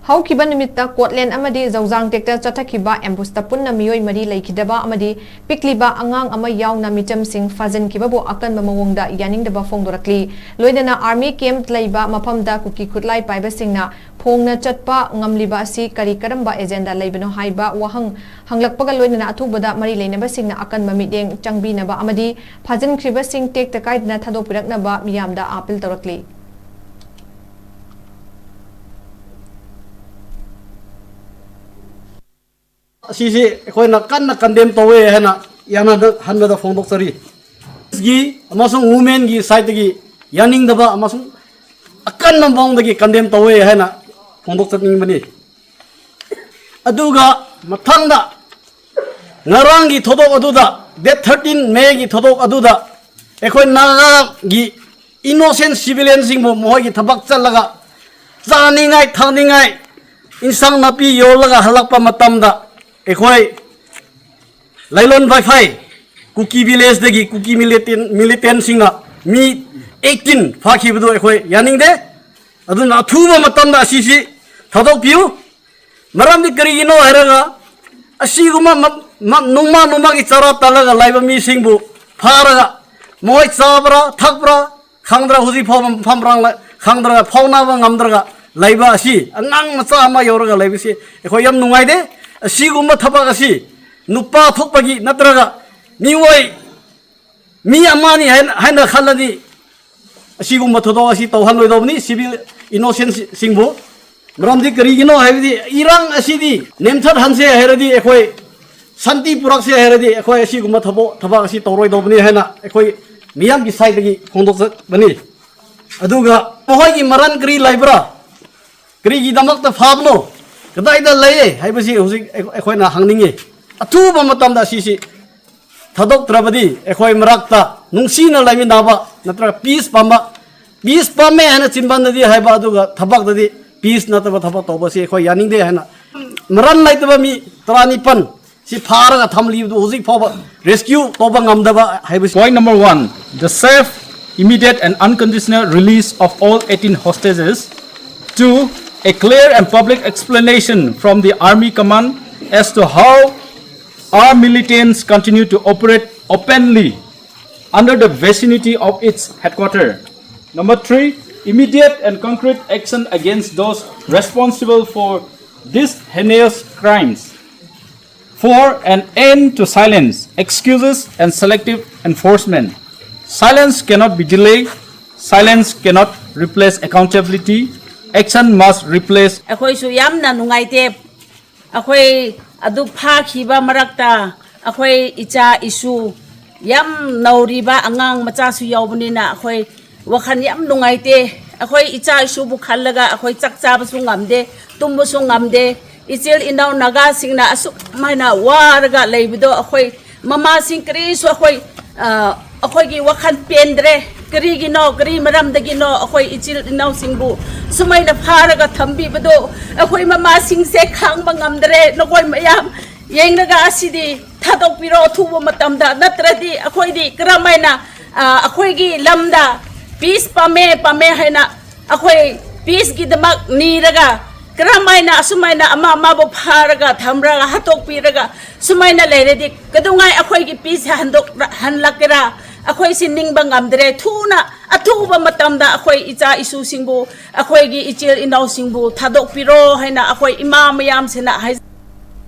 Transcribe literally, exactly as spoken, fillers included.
ꯍꯧꯈꯤꯕ ꯅꯨꯃꯤꯠꯇ ꯀꯣꯠꯂꯦꯟ ꯑꯃꯗꯤ ꯖꯧꯖꯥꯡ ꯇꯦꯛꯇ ꯆꯠꯊꯈꯤꯕ ꯑꯦꯝꯕꯨꯁꯇ ꯄꯨꯟꯅ ꯃꯤꯑꯣꯏ ꯃꯔꯤ ꯂꯩꯈꯤꯗꯕ ꯑꯃꯗꯤ ꯄꯤꯛꯂꯤꯕ ꯑꯉꯥꯡ ꯑꯃ ꯌꯥꯎꯅ ꯃꯤꯆꯝꯁꯤꯡ ꯐꯥꯖꯤꯟꯈꯤꯕꯕꯨ ꯑꯀꯟꯕ ꯃꯑꯣꯡꯗ ꯌꯥꯅꯤꯡꯗꯕ ꯐꯣꯡꯗꯣꯔꯛꯂꯤ꯫ ꯂꯣꯏꯅꯅ ꯑꯥꯔꯃꯤ ꯀꯦꯝꯞ ꯂꯩꯕ ꯃꯐꯝꯗ ꯀꯨꯀꯤ ꯈꯨꯠꯂꯥꯏ ꯄꯥꯏꯕꯁꯤꯡꯅ ꯐꯣꯡꯅ ꯆꯠꯄ ꯉꯝꯂꯤꯕ ꯑꯁꯤ ꯀꯔꯤ ꯀꯔꯝꯕ ꯑꯦꯖꯦꯟꯗꯥ ꯂꯩꯕꯅꯣ ꯍꯥꯏꯕ ꯋꯥꯍꯪ ꯍꯪꯂꯛꯄꯒ ꯂꯣꯏꯅꯅ ꯑꯊꯨꯕꯗ ꯃꯔꯤ ꯂꯩꯅꯕꯁꯤꯡꯅ ꯑꯀꯟꯕ ꯃꯤꯠꯌꯦꯡ ꯆꯪꯕꯤꯅꯕ ꯑꯃꯗꯤ ꯐꯥꯖꯤꯟꯈ꯭ꯔꯤꯕꯁꯤꯡ ꯇꯦꯛꯇ ꯀꯥꯏꯗꯅ ꯊꯥꯗꯣꯛꯄꯤꯔꯛꯅꯕ ꯃꯤꯌꯥꯝꯗ ꯑꯥꯄꯤꯜ ꯇꯧꯔꯛꯂꯤ꯫ ꯑꯁꯤꯁꯤ ꯑꯩꯈꯣꯏꯅ ꯀꯟꯅ ꯀꯟꯗꯦꯝ ꯇꯧꯋꯦ ꯍꯥꯏꯅ ꯌꯥꯅꯗ ꯍꯟꯕꯗ ꯐꯣꯡꯗꯣꯛꯆꯔꯤ꯫ ꯒꯤ ꯑꯃꯁꯨꯡ ꯋꯨꯃꯦꯟꯒꯤ ꯁꯥꯏꯠꯇꯒꯤ ꯌꯥꯅꯤꯡꯗꯕ ꯑꯃꯁꯨꯡ ꯑꯀꯟꯕ ꯃꯑꯣꯡꯗꯒꯤ ꯀꯟꯗꯦꯝ ꯇꯧꯋꯦ ꯍꯥꯏꯅ ꯐꯣꯡꯗꯣꯛꯆꯅꯤꯡꯕꯅꯤ꯫ ꯑꯗꯨꯒ ꯃꯊꯪꯗ ꯉꯔꯥꯡꯒꯤ ꯊꯧꯗꯣꯛ ꯑꯗꯨꯗ, ꯗꯦꯠ ꯊꯥꯔꯇꯤꯟ ꯃꯦꯒꯤ ꯊꯧꯗꯣꯛ ꯑꯗꯨꯗ ꯑꯩꯈꯣꯏ ꯅꯥꯒꯥꯒꯤ ꯏꯅꯣꯁꯦꯟ ꯁꯤꯚꯤꯂꯤꯌꯟꯁꯤꯡꯕꯨ ꯃꯈꯣꯏꯒꯤ ꯊꯕꯛ ꯆꯠꯂꯒ ꯆꯥꯅꯤꯡꯉꯥꯏ ꯊꯛꯅꯤꯡꯉꯥꯏ ꯏꯟꯁꯥꯡ ꯅꯥꯄꯤ ꯌꯣꯜꯂꯒ ꯍꯜꯂꯛꯄ ꯃꯇꯝꯗ ꯑꯩꯈꯣꯏ ꯂꯥꯏꯂꯣꯟ ꯕꯥꯏꯐꯥꯏ ꯀꯨꯀꯤ ꯚꯤꯂꯦꯖꯇꯒꯤ ꯀꯨꯀꯤ ꯃꯤꯂꯤꯇꯦꯟ ꯃꯤꯂꯤꯇꯦꯟꯁꯤꯡꯅ ꯃꯤ ꯑꯩꯠꯇꯤꯟ ꯐꯥꯈꯤꯕꯗꯨ ꯑꯩꯈꯣꯏ ꯌꯥꯅꯤꯡꯗꯦ꯫ ꯑꯗꯨꯅ ꯑꯊꯨꯕ ꯃꯇꯝꯗ ꯑꯁꯤꯁꯤ ꯊꯥꯗꯣꯛꯄꯤꯌꯨ꯫ ꯃꯔꯝꯗꯤ ꯀꯔꯤꯒꯤꯅꯣ ꯍꯥꯏꯔꯒ ꯑꯁꯤꯒꯨꯝꯕ ꯃ- ꯃ- ꯅꯣꯡꯃ ꯅꯣꯡꯃꯒꯤ ꯆꯔꯥ ꯇꯜꯂꯒ ꯂꯩꯕ ꯃꯤꯁꯤꯡꯕꯨ ꯐꯥꯔꯒ ꯃꯈꯣꯏ ꯆꯥꯕ꯭ꯔꯥ ꯊꯛꯄ꯭ꯔꯥ ꯈꯪꯗ꯭ꯔ, ꯍꯧꯖꯤꯛ ꯐꯥꯎꯕ ꯃꯐꯝ ꯃꯔꯥꯡ ꯂ- ꯈꯪꯗ꯭ꯔꯒ ꯐꯥꯎꯅꯕ ꯉꯝꯗ꯭ꯔꯒ ꯂꯩꯕ ꯑꯁꯤ ꯑꯉꯥꯡ ꯃꯆꯥ ꯑꯃ ꯌꯧꯔꯒ ꯂꯩꯕꯁꯤ ꯑꯩꯈꯣꯏ ꯌꯥꯝ ꯅꯨꯡꯉꯥꯏꯇꯦ꯫ ꯑꯁꯤꯒꯨꯝꯕ ꯊꯕꯛ ꯑꯁꯤ ꯅꯨꯄꯥ ꯊꯣꯛꯄꯒꯤ ꯅꯠꯇ꯭ꯔꯒ ꯃꯤꯑꯣꯏ ꯃꯤ ꯑꯃꯅꯤ ꯍꯥꯏꯅ ꯍꯥꯏꯅ ꯈꯜꯂꯗꯤ ꯑꯁꯤꯒꯨꯝꯕ ꯊꯧꯗꯣꯛ ꯑꯁꯤ ꯇꯧꯍꯜꯂꯣꯏꯗꯧꯕꯅꯤ ꯁꯤꯚꯤꯜ ꯏꯅꯣꯁꯦꯟꯁꯤꯡꯕꯨ꯫ ꯃꯔꯝꯗꯤ ꯀꯔꯤꯒꯤꯅꯣ ꯍꯥꯏꯕꯗꯤ ꯏꯔꯥꯡ ꯑꯁꯤꯗꯤ ꯅꯦꯝꯊꯠꯍꯟꯁꯦ ꯍꯥꯏꯔꯗꯤ ꯑꯩꯈꯣꯏ ꯁꯥꯟꯇꯤ ꯄꯨꯔꯛꯁꯦ ꯍꯥꯏꯔꯗꯤ ꯑꯩꯈꯣꯏ ꯑꯁꯤꯒꯨꯝꯕ ꯊꯕꯛ ꯊꯕꯛ ꯑꯁꯤ ꯇꯧꯔꯣꯏꯗꯧꯕꯅꯤ ꯍꯥꯏꯅ ꯑꯩꯈꯣꯏ ꯃꯤꯌꯥꯝꯒꯤ ꯁꯥꯏꯠꯇꯒꯤ ꯐꯣꯡꯗꯣꯛꯆꯕꯅꯤ꯫ ꯑꯗꯨꯒ ꯃꯈꯣꯏꯒꯤ ꯃꯔꯟ ꯀꯔꯤ ꯂꯩꯕ꯭ꯔꯥ, ꯀꯔꯤꯒꯤꯗꯃꯛꯇ ꯐꯥꯕꯅꯣ, ꯀꯗꯥꯏꯗ ꯂꯩꯌꯦ ꯍꯥꯏꯕꯁꯤ ꯍꯧꯖꯤꯛ ꯑꯩꯈꯣꯏꯅ ꯍꯪꯅꯤꯡꯉꯤ꯫ ꯑꯊꯨꯕ ꯃꯇꯝꯗ ꯑꯁꯤꯁꯤ ꯊꯥꯗꯣꯛꯇ꯭ꯔꯕꯗꯤ ꯑꯩꯈꯣꯏ ꯃꯔꯛꯇ ꯅꯨꯡꯁꯤꯅ ꯂꯩꯃꯤꯟꯅꯕ ꯅꯠꯇ꯭ꯔꯒ ꯄꯤꯁ ꯄꯥꯝꯕ, ꯄꯤꯁ ꯄꯥꯝꯃꯦ ꯍꯥꯏꯅ ꯆꯤꯟꯕꯥꯟꯗꯗꯤ ꯍꯥꯏꯕ ꯑꯗꯨꯒ ꯊꯕꯛꯇꯗꯤ ꯄꯤꯁ ꯅꯠꯇꯕ ꯊꯕꯛ ꯇꯧꯕꯁꯤ ꯑꯩꯈꯣꯏ ꯌꯥꯅꯤꯡꯗꯦ ꯍꯥꯏꯅ ꯃꯔꯟ ꯂꯩꯇꯕ ꯃꯤ ꯇꯔꯥꯅꯤꯄꯥꯟ ꯁꯤ ꯐꯥꯔꯒ ꯊꯝꯂꯤꯕꯗꯨ ꯍꯧꯖꯤꯛ ꯐꯥꯎꯕ ꯔꯦꯁꯀ꯭ꯌꯨ ꯇꯧꯕ ꯉꯝꯗꯕ ꯍꯥꯏꯕꯁꯤ꯫ Point number one, the safe, immediate and unconditional release of all eighteen hostages. Two, A clear and public explanation from the Army Command as to how our militants continue to operate openly under the vicinity of its headquarters. Number three, immediate and concrete action against those responsible for these heinous crimes. Four, an end to silence, excuses, and selective enforcement. Silence cannot be delayed. Silence cannot replace accountability. Action must replace. ꯑꯩꯈꯣꯏꯁꯨ ꯌꯥꯝꯅ ꯅꯨꯡꯉꯥꯏꯇꯦ꯫ ꯑꯩꯈꯣꯏ ꯑꯗꯨ ꯐꯥꯈꯤꯕ ꯃꯔꯛꯇ ꯑꯩꯈꯣꯏ ꯏꯆꯥ ꯏꯁꯨ ꯌꯥꯝ ꯅꯧꯔꯤꯕ ꯑꯉꯥꯡ ꯃꯆꯥꯁꯨ ꯌꯥꯎꯕꯅꯤꯅ ꯑꯩꯈꯣꯏ ꯋꯥꯈꯜ ꯌꯥꯝ ꯅꯨꯡꯉꯥꯏꯇꯦ꯫ ꯑꯩꯈꯣꯏ ꯏꯆꯥ ꯏꯁꯨꯕꯨ ꯈꯜꯂꯒ ꯑꯩꯈꯣꯏ ꯆꯥꯛ ꯆꯥꯕꯁꯨ ꯉꯝꯗꯦ, ꯇꯨꯝꯕꯁꯨ ꯉꯝꯗꯦ꯫ ꯏꯆꯤꯜ ꯏꯅꯥꯎ ꯅꯥꯒꯥꯁꯤꯡꯅ ꯑꯁꯨꯃꯥꯏꯅ ꯋꯥꯔꯒ ꯂꯩꯕꯗꯣ ꯑꯩꯈꯣꯏ ꯃꯃꯥꯁꯤꯡ ꯀꯔꯤꯁꯨ ꯑꯩꯈꯣꯏ, ꯑ, ꯑꯩꯈꯣꯏꯒꯤ ꯋꯥꯈꯜ ꯄꯦꯟꯗ꯭ꯔꯦ꯫ ꯀꯔꯤꯒꯤꯅꯣ, ꯀꯔꯤ ꯃꯔꯝꯗꯒꯤꯅꯣ ꯑꯩꯈꯣꯏ ꯏꯆꯤꯜ ꯏꯅꯥꯎꯁꯤꯡꯕꯨ ꯁꯨꯃꯥꯏꯅ ꯐꯥꯔꯒ ꯊꯝꯕꯤꯕꯗꯣ? ꯑꯩꯈꯣꯏ ꯃꯃꯥꯁꯤꯡꯁꯦ ꯈꯥꯡꯕ ꯉꯝꯗ꯭ꯔꯦ꯫ ꯅꯈꯣꯏ ꯃꯌꯥꯝ ꯌꯦꯡꯂꯒ ꯑꯁꯤꯗꯤ ꯊꯥꯗꯣꯛꯄꯤꯔꯣ ꯑꯊꯨꯕ ꯃꯇꯝꯗ, ꯅꯠꯇ꯭ꯔꯗꯤ ꯑꯩꯈꯣꯏꯗꯤ ꯀꯔꯝꯍꯥꯏꯅ, ꯑ, ꯑꯩꯈꯣꯏꯒꯤ ꯂꯝꯗ ꯄꯤꯁ ꯄꯥꯝꯃꯦ, ꯄꯥꯝꯃꯦ ꯍꯥꯏꯅ ꯑꯩꯈꯣꯏ ꯄꯤꯁꯀꯤꯗꯃꯛ ꯅꯤꯔꯒ ꯀꯔꯝꯍꯥꯏꯅ ꯑꯁꯨꯃꯥꯏꯅ ꯑꯃ ꯑꯃꯕꯨ ꯐꯥꯔꯒ ꯊꯝꯔꯒ ꯍꯥꯠꯇꯣꯛꯄꯤꯔꯒ ꯁꯨꯃꯥꯏꯅ ꯂꯩꯔꯗꯤ ꯀꯩꯗꯧꯉꯥꯏ ꯑꯩꯈꯣꯏꯒꯤ ꯄꯤꯁ ꯍꯟꯗꯣꯛ-, ꯍꯜꯂꯛꯀꯦꯔꯥ? ꯑꯩꯈꯣꯏꯁꯤ ꯅꯤꯡꯕ ꯉꯝꯗ꯭ꯔꯦ꯫ ꯊꯨꯅ, ꯑꯊꯨꯕ ꯃꯇꯝꯗ ꯑꯩꯈꯣꯏ ꯏꯆꯥ ꯏꯁꯨꯁꯤꯡꯕꯨ, ꯑꯩꯈꯣꯏꯒꯤ ꯏꯆꯤꯜ ꯏꯅꯥꯎꯁꯤꯡꯕꯨ ꯊꯥꯗꯣꯛꯄꯤꯔꯣ ꯍꯥꯏꯅ ꯑꯩꯈꯣꯏ ꯏꯃꯥ ꯃꯌꯥꯝꯁꯤꯅ ꯍꯥꯏ-,